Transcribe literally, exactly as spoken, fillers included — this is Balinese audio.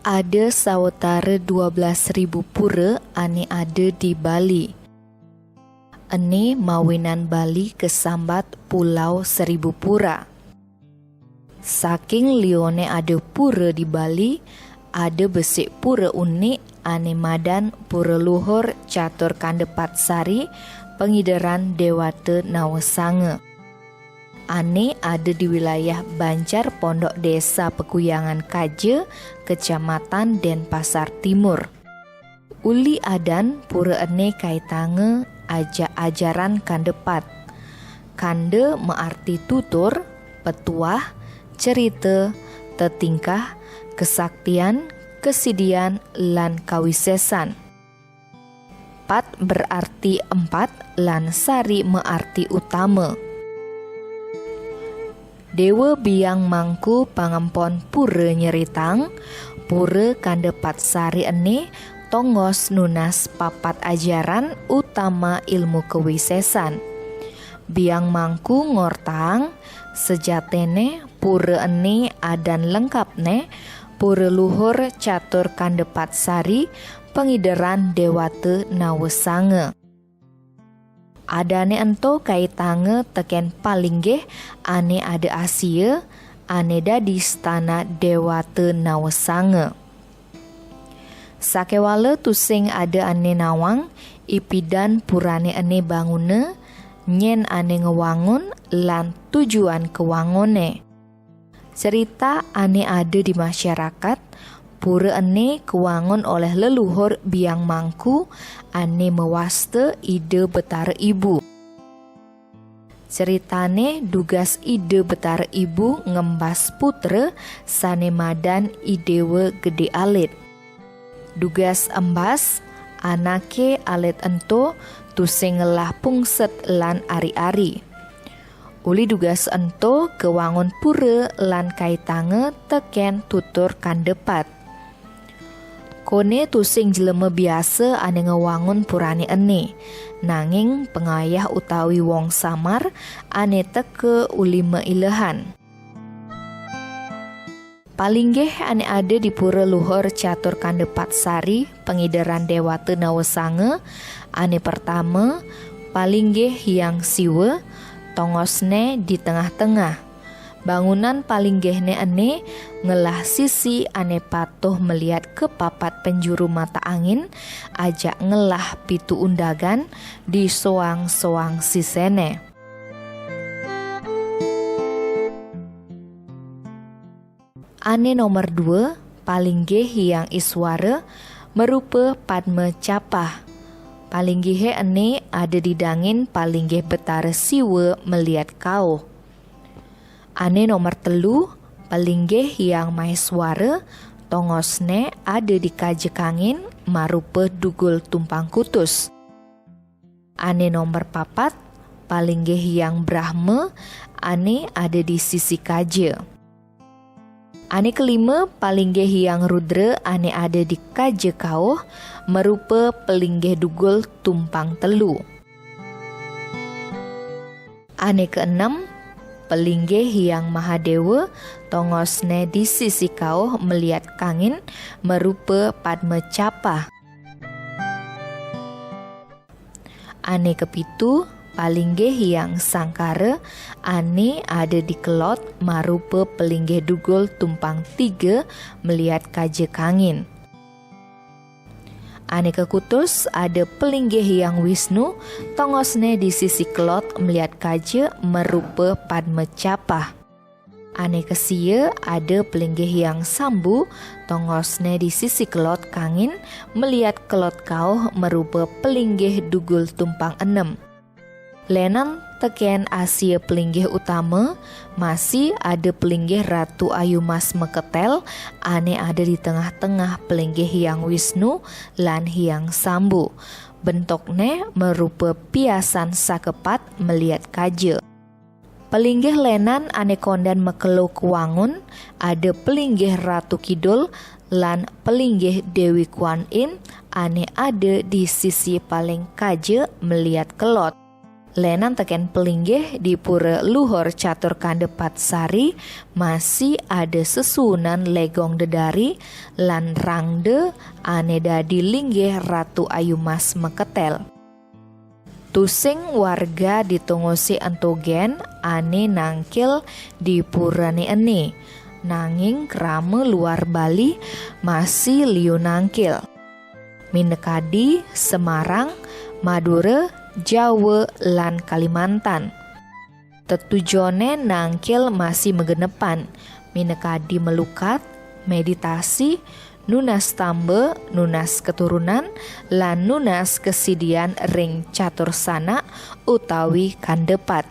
Ada sawetara dua belas ribu pura ane ada di Bali. Ene mawinan Bali kesambat Pulau Seribu Pura. Saking lione ada pura di Bali, ada besik pura unik ane madan Pura Luhur Catur Kandepat Sari, Pengideran Dewata Nawasanga. Ane ada di wilayah Banjar Pondok Desa Peguyangan Kaja, Kecamatan Denpasar Timur. Uli adan pura ene kaitanga aja ajaran kandepat. Kanda mearti tutur, petuah, cerita, tetingkah, kesaktian, kesidian, lan kawisesan. Pat berarti empat lan sari mearti utama. Dewa Biang Mangku pangempon pura nyeritang, pura kandepat sari ene tongos nunas papat ajaran utama ilmu kewisesan. Biang Mangku ngortang, sejatene pura ene adan lengkapne Pura Luhur Catur Kandepat Sari, Pengideran Dewata Nawasanga. Adane ento kaitanga teken palinggih ane ada asia, ane dadi stana Dewata Nawasanga. Sakewala tusing ada ane nawang, ipidan purane ene banguna, nyen ane ngewangun, lan tujuan kewangune. Cerita ane ada di masyarakat, pura ene kewangun oleh leluhur Biang Mangku ane mewasta Ida Betara Ibu. Ceritane dugas Ida Betara Ibu ngembas putra sane madan I Dewa Gede Alit. Dugas embas, anake alit ento tusing ngelah pungset lan ari-ari. Uli dugas ento kewangun pura lan kaitanga teken tutur kandepat. Kone tusing jelema biasa ane ngewangun purane ene, nanging pengayah utawi wong samar ane teka uli mailehan. Palinggih ane ada di Pura Luhur Catur Kandepat Sari, Pengideran Dewata Nawasanga, ane pertama, palinggih Hyang Siwa, tongosne di tengah-tengah. Bangunan palinggihne ene ngelah sisi ane patuh meliat ke papat penjuru mata angin, ajak ngelah pitu undagan di soang-soang sisene. Ane nomor dua, palinggih Hyang Iswara, merupa Padma Capah. Palinggihe ene ada didangin palinggih Betara Siwa meliat kauh. Ane nomor telu, palinggih Hyang Maheswara, tongosne ada di kaja kangin, marupa dugul tumpang kutus. Ane nomor papat, palinggih Hyang Brahma, ane ada di sisi kaja. Ane kelima, palinggih Hyang Rudra, ane ada di kaja kauh, merupa pelinggih dugul tumpang telu. Ane keenem, pelinggih Hyang Mahadewa, tongosne di sisi kauh meliat kangin, merupa Padma Capah. Ane kepitu, palinggih Hyang Sangkara, ane ada di kelod, marupa pelinggih dugul tumpang tiga meliat kaja kangin. Ane kekutus, ada pelinggih Hyang Wisnu, tongosne di sisi kelod meliat kaja, merupa Padma Capah. Ane kesia, ada pelinggih Hyang Sambu, tongosne di sisi kelod kangin, meliat kelod kauh, merupa pelinggih dugul tumpang enem. Lenan teken asia pelinggih utama, masih ada pelinggih Ratu Ayu Mas Meketel, ane ada di tengah-tengah pelinggih Hyang Wisnu lan Hyang Sambu. Bentukne merupa piasan sakepat meliat kaja. Pelinggih lenan ane konden makelo kewangun, ada pelinggih Ratu Kidul lan pelinggih Dewi Kuan Im ane ada di sisi paling kaja meliat kelod. Lenan teken pelinggih di pura luhur catur kandepat sari, masih ada sesuunan legong dedari lan rangde ane dadi linggih Ratu Ayu Mas meketel. Tusing warga di Tongose ento gen ane nangkil di purane ene, nanging krama luar Bali masih liu nangkil. Minakadi Semarang, Madura, Jawa, lan Kalimantan. Tetujone nangkil masih magenepan, minakadi melukat, meditasi, nunas tamba, nunas keturunan, lan nunas kesidian ring catur sanak utawi kandepat.